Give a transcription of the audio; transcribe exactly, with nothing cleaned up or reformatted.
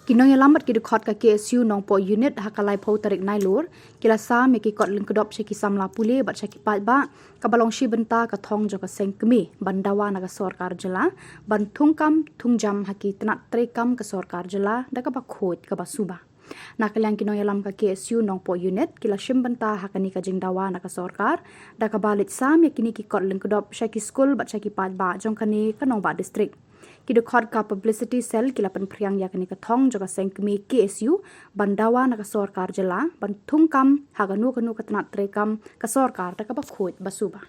Ki nongïalam bad ki dkhot ka K S U Nongpoh Unit ha ka laiphew tarik Nailur ki la sam ïa ki kot lyngkdop sha ki samla pule bad sha ki paidbah, kaba long shi bynta ka thong jong ka seng kmie ban dawa na ka sorkar jylla ban thungkam thungjam ha ki tnat treikam ka sorkar jylla da kaba khuid kaba suba. Na ka liang ki nongïalam ka K S U Nongpoh Unit ki la shim bynta ha kane ka jingdawa na ka sorkar da kaba leit sam ïa kine ki kot lyngkdop sha ki skul bad sha ki paidbah jong kane ka nongbah district. Ki dkhot ka Publicity Cell ki la pynphriang ïa kane ka thong jong ka seng kmie K S U ban dawa na ka sorkar jylla ban thungkam ha kano kano ka tnat treikam ka sorkar da kaba khuid ba suba.